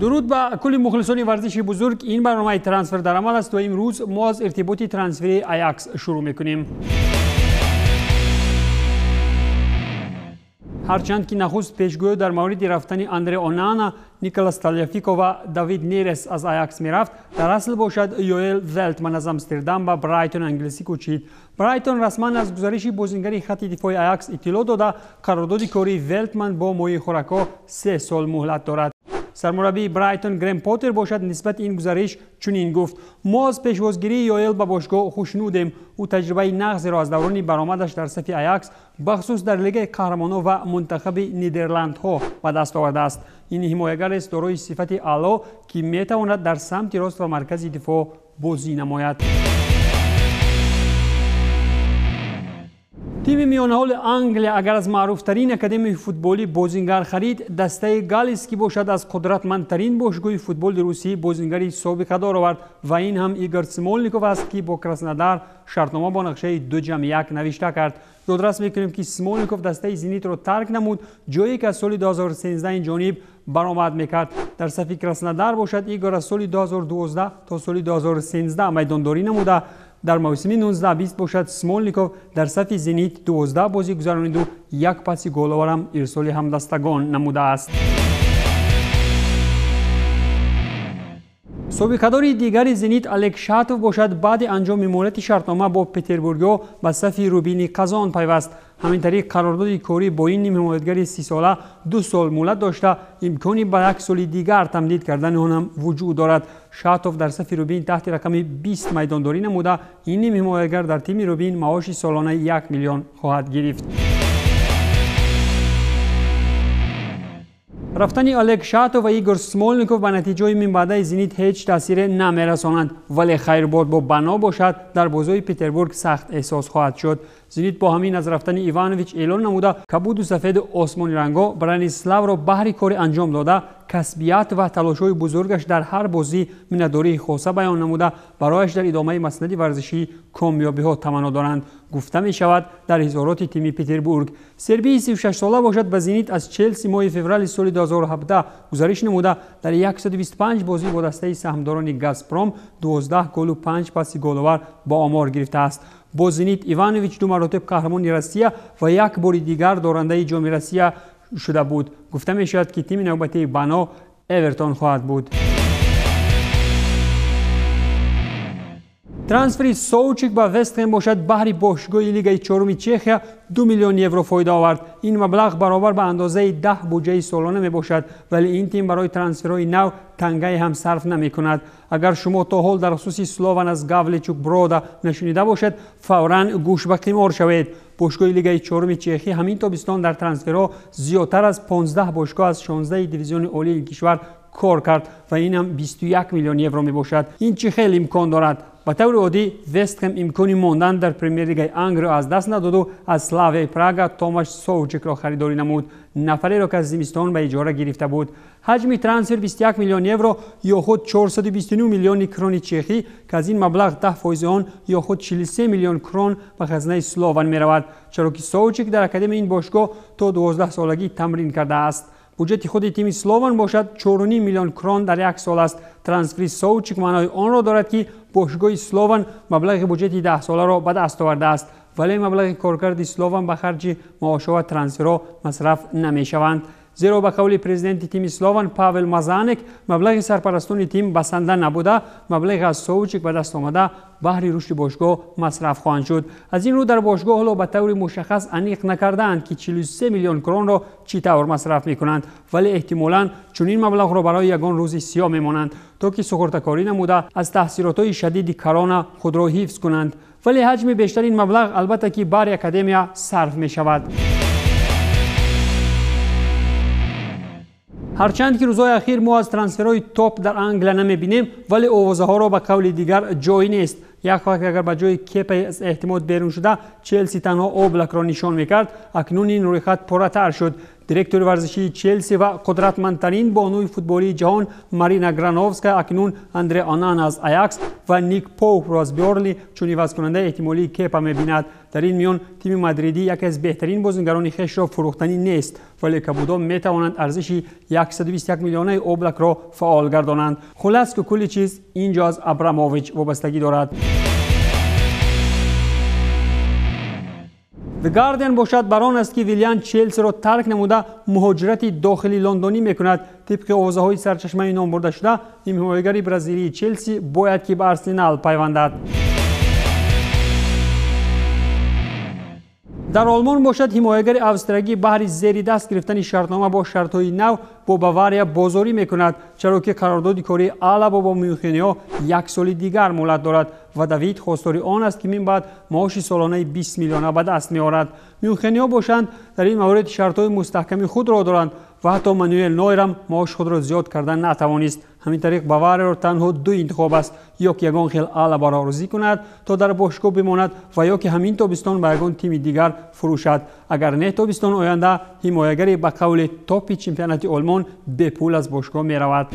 Дуруд ба кулли мухлисони варзиши бузург. Ин барномаи трансфер дар амал аст ва имрӯз мо аз иртиботи трансфери Аякс шурӯъ мекунем. Ҳарчанд ки нахуст пешгӯё дар мавриди рафтани Андре Онана, Николас Талияфико ва Давид Нерес аз Аякс мерафт, дар асл бошад Йоэл Велтман аз Амстердам ба Брайтон англисӣ кӯчид. Брайтон расман аз гузариши бозингари хатти дифои Аякс иттилоъ дода, қарордоди кории Велтман бо моҳи хӯракҳо 3 сол муҳлат дорад. Сармураббии Брайтон Грем Поттер бошад нисбати ин гузариш чунин гуфт: «Мо аз пешвозгирии Йоэл ба бошгоҳ хушнудем. Ӯ таҷрибаи нағзеро аз даврони баромадаш дар сафи Аякс, бахусус дар Лигаи қаҳрамонҳо ва мунтахаби Нидерландҳо, ба даст овардааст. Ин ҳимоягарест дорои сифати аъло, ки метавонад дар самти рост ва маркази дифоъ бозӣ намояд». Тими миёнаҳоли Англия агар аз маъруфтарин академияи футболӣ бозингар харид, дастаи галлис ки бошад аз қудратмандтарин бошгоҳи футболи русӣ бозингари собиқадор овард ва ин ҳам Игор Смолников аст, ки бо Краснодар шартнома бо нақшаи 2+1 навишта кард. Ёдрас мекунем, ки Смолников дастаи Зенитро тарк намуд, ҷое ки аз соли 2013 ин ҷониб баромад мекард. Дар сафи Краснодар бошад Игор аз соли 2012 то соли 2013 майдондорӣ намуда. Дар мавсими 19-20 бошад Смолников дар сафи Зенит 12 бозӣ гузарониду як паси головарам ирсоли ҳамдастагон намудааст. Собиқадори дигари Зенит Олег Шатов бошад баъди анҷоми муҳлати шартнома бо петербургиҳо ба сафи Рубини Қазон пайваст. Ҳамин тариқ қарордоди корӣ бо ин нимҳимоятгари 30сола 2 сол муҳлат дошта, имкони ба як соли дигар тамдид кардани он ҳам вуҷуд дорад. Шатов дар сафи Рубин таҳти рақами 20 майдондорӣ намуда, ин нимҳимоятгар дар тими Рубин маоши солонаи 1 миллион хоҳад гирифт. Рафтани Олег Шатов ва Игор Смолников ба натиҷаҳои минбаъдаи Зенит ҳеҷ таъсире намерасонанд, вале хайрбод бо Бано бошад дар бозиҳои Петербург сахт эҳсос хоҳад шуд. Зенит бо ҳамин аз рафтани Иванович эълон намуда, кабуду сафеду осмонирангҳо Браниславро баҳри кори анҷом дода, касбият ва талошҳои бузургаш дар ҳар бозӣ миннатдории хоса баён намуда, барояш дар идомаи маснади варзишӣ комёбиҳо таманно доранд, гуфта мешавад дар изҳороти тими Петербург. Сербии 36сола бошад ба Зенит аз Челси моҳи феврали соли 2017 гузариш намуда, дар 125 бозӣ бо дастаи саҳмдорони Газпром 12 голу 5 паси головар ба омор гирифтааст. Бо Зенит Иванович ду маротиб қаҳрамони Россия ва як бори дигар дорандаи Ҷоми Россия шуда буд. Гуфта мешавад, ки тими навбатии Бано Эвертон хоҳад буд. Трансфери Соучик ба Вестхем бошад баҳри бошгоҳи лигаи чоруми Чехия 2 миллион евро фоида овард. Ин маблағ баробар ба андозаи 10 буҷаи солона мебошад, вале ин тим барои трансферҳои нав тангае ҳам сарф намекунад. Агар шумо то ҳол дар хусуси Слован аз Гавличук Брода нашунида бошед, фавран гӯш ба қимор шавед. Бошгоҳи лигаи чоруми чехӣ ҳамин тобистон дар трансферҳо зиёдтар аз 15 бошгоҳ аз 16 дивизиони олии ин кишвар кор кард ва ин ҳам 21 миллион евро мебошад. Ин чӣ хел имкон дорад? Ба таври оддӣ, Вестхем имкони мондан дар Премер-лигаи Англиро аз даст надоду аз Славияи Прага Томаш Соучекро харидорӣ намуд, нафареро ки аз зимистон ба иҷора гирифта буд. Ҳаҷми трансфер 21 миллион евро ё худ 429 миллиони крони чехӣ, ки аз ин маблағ 10 фоизи он ё худ 43 миллион крон ба хазинаи Слован меравад, чаро ки Соучек дар академияи ин бошгоҳ то 12солагӣ тамрин кардааст. Буҷети худи тими Слован бошад 4,5 миллион крон дар як сол аст. Трансфери Соучик маънои онро дорад, ки бошгоҳи Слован маблағи буҷети 10соларо ба даст овардааст, вале маблағи коркарди Слован ба харҷи маошҳо ва трансферҳо масраф намешаванд, зеро ба қавли президенти тими Слован Павел Мазанек, маблағи сарпарастони тим басанда набуда, маблағи аз Соучик ба даст омада баҳри рушди бошгоҳ масраф хоҳанд шуд. Аз ин рӯ дар бошгоҳ ҳоло ба таври мушаххас аниқ накардаанд, ки 43 миллион кронро чӣ тавр масраф мекунанд, вале эҳтимолан чунин маблағро барои ягон рӯзи сиёҳ мемонанд, то ки суғуртакорӣ намуда аз таъсиротҳои шадиди корона худро ҳифз кунанд. Вале ҳаҷми бештари ин маблағ албатта ки баҳри академия сарф мешавад. Ҳарчанд ки рӯзҳои ахир мо аз трансферҳои топ дар Англия намебинем, вале овозаҳоро ба қавли дигар ҷой нест. Як вақт агар ба ҷои Кепаи аз эҳтимод берун шуда Челси танҳо Облакро нишон мекард, акнун ин рӯйхат пурратар шуд. Директори варзишии Челси ва қудратмандтарин бонуи футболии ҷаҳон Марина Грановская акнун Андре Онан аз Аякс ва Ник Поупро аз Бёрли чун ивазкунандаи эҳтимолии Кепа мебинад. Дар ин миён тими мадридӣ яке аз беҳтарин бозингарони хешро фурӯхтанӣ нест, вале кабудон метавонанд арзиши 121 миллионаи Облакро фаъол гардонанд. Хулас ки кулли чиз ин ҷо аз Абрамович вобастагӣ дорад. The Guardian бошад бар он аст, ки Вилиан Челсиро тарк намуда муҳоҷирати дохили лондонӣ мекунад. Тибқи овозаҳои сарчашмаи номбурдашуда, ҳимоягари бразилии Челси бояд ки ба Арсенал пайвандад. Дар Олмон бошад, ҳимоягари австриягӣ баҳри зери даст гирифтани шартнома бо шартҳои нав бо Бавария бозорӣ мекунад, чаро ки қарордоди кории Алабо бо мюнхениҳо як соли дигар муҳлат дорад ва Давид хостори он аст, ки мин баъд маоши солонаи 20 миллиона ба даст меорад. Мюнхениҳо бошанд, дар ин маврид шартҳои мустаҳками худро доранд ва ҳатто Мануэл Нойрам маоши худро зиёд кардан натавонист. Ҳамин тариқ Баварияро танҳо ду интихоб аст: ё ки ягон хел Алабаро розӣ кунад, то дар бошгоҳ бимонад, ва ё ки ҳамин тобистон ба ягон тими дигар фурӯшад. Агар не, тобистон оянда ҳимоягари ба қавли топи чемпионати Олмон бепул аз бошгоҳ меравад.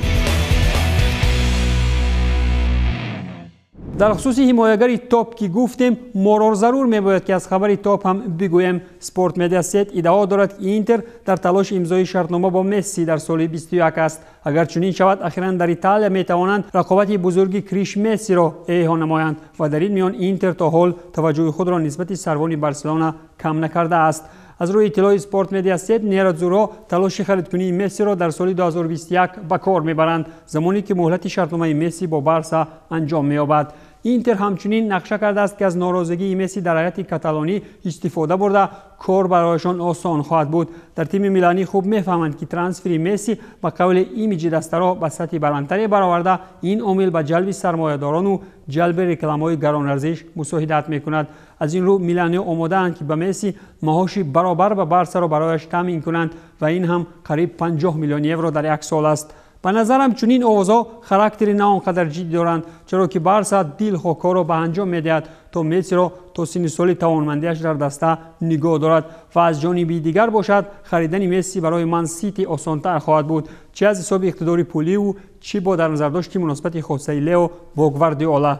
Дар хусуси ҳимоягари топ ки гуфтем, моро зарур мебояд, ки аз хабари топ ҳам бигӯем. Спорт Медиасет иддао дорад, ки Интер дар талоши имзои шартнома бо Месси дар соли 21 аст. Агар чунин шавад, ахиран дар Италия метавонанд рақобати бузурги Криш Мессиро эҳё намоянд ва дар ин миён Интер то ҳол таваҷҷӯҳи худро нисбати сарвони Барселона кам накардааст. Аз рӯи иттилои Спорт Медиасет, нерадзуро талоши харидкунии Мессиро дар соли 2021 ба кор мебаранд, замоне ки муҳлати шартномаи Месси бо Барса анҷом меёбад. Интер ҳамчунин нақша кардааст, ки аз норозигии Месси дар ҳайати каталонӣ истифода бурда, кор барояшон осон хоҳад буд. Дар тими миланӣ хуб мефаҳманд, ки трансфери Месси ба қавли имиҷи дастаро ба сатҳи баландтаре бароварда, ин омил ба ҷалби сармоядорону ҷалби рекламаҳои гаронарзиш мусоидат мекунад. Аз ин рӯ миланиҳо омодаанд, ки ба Месси маоши баробар ба Барсаро барояш таъмин кунанд ва ин ҳам қариб 50 миллион евро дар як сол аст. Ба назарам, чунин овозҳо характери на он қадар ҷиддӣ доранд, чаро ки Барса дилхоҳ корро ба анҷом медиҳад, то Мессиро то синни соли тавонмандиаш дар даста нигоҳ дорад. Ва аз ҷониби дигар бошад, харидани Месси барои Ман Сити осонтар хоҳад буд, чӣ аз ҳисоби иқтидори пулиу, чӣ бо дар назардошти муносибати хосаи Лео бо Гвардиола.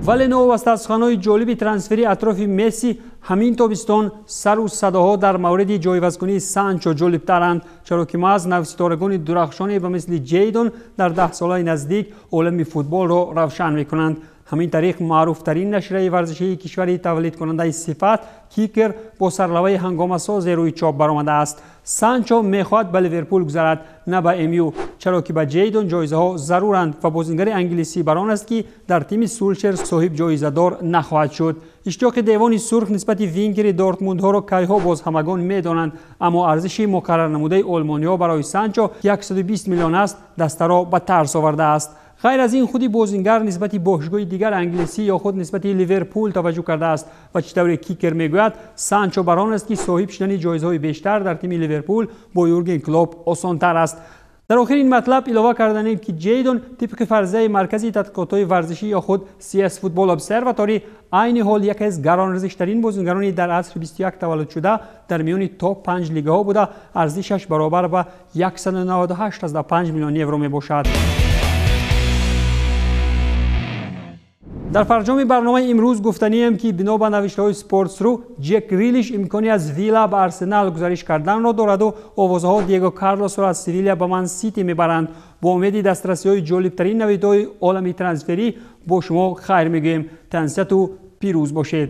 Вале новобаста аз суханҳои ҷолиби трансфери атрофи Месси, ҳамин тобистон сару садоҳо дар мавриди ҷойвазкунии Санчо ҷолибтаранд, чаро ки маҳз навситорагони дурахшоне ба мисли Ҷейдон дар даҳсолаи наздик олами футболро равшан мекунанд. Ҳамин тариқ маъруфтарин нашрияи варзишии кишвари тавлидкунандаи сифат Кикер бо сарлавҳаи ҳангомасозе рӯи чоп баромадааст: Санчо мехоҳад ба Ливерпул гузарад, на ба МЮ, чаро ки ба Ҷейдон ҷоизаҳо заруранд ва бозингари англисӣ бар он аст, ки дар тими Сулшер соҳиб ҷоизадор нахоҳад шуд. Иштиёқи девони сурх нисбати вингери Дортмундҳоро кайҳо боз ҳамагон медонанд, аммо арзиши муқаррарнамудаи олмониҳо барои Санчо 120 миллион аст, дастаро ба тарс овардааст. Ғайр аз ин, худи бозингар нисбати бошгоҳи дигар англисӣ ё худ нисбати Ливерпул таваҷҷӯҳ кардааст ва чӣ тавре Кикер мегӯяд, Санчо бар он аст, ки соҳиб шудани ҷоизаҳои бештар дар тими Ливерпул бо Юрген Клоп осонтар аст. Дар охири ин матлаб илова карданем, ки Ҷейдон тибқи фарзияи маркази тадқиқотҳои варзишӣ ё худ CS Football Observatory айни ҳол яке аз гаронарзиштарин бозингарони дар асри 21 таваллудшуда дар миёни топ 5 лигаҳо буда, арзишаш баробар ба 198,5 миллион евро мебошад. Дар фарҷоми барномаи имрӯз гуфтанием, ки бино ба навиштаҳои Спортсру, Ҷек Грилиш имкони аз Вилла ба Арсенал гузариш карданро дораду овозаҳо Диего Карлосро аз Севилия ба Ман Сити мебаранд. Бо умеди дастрасиҳои ҷолибтарин навидҳои олами трансферӣ бо шумо хайр мегӯем. Тансиҳату пирӯз бошед.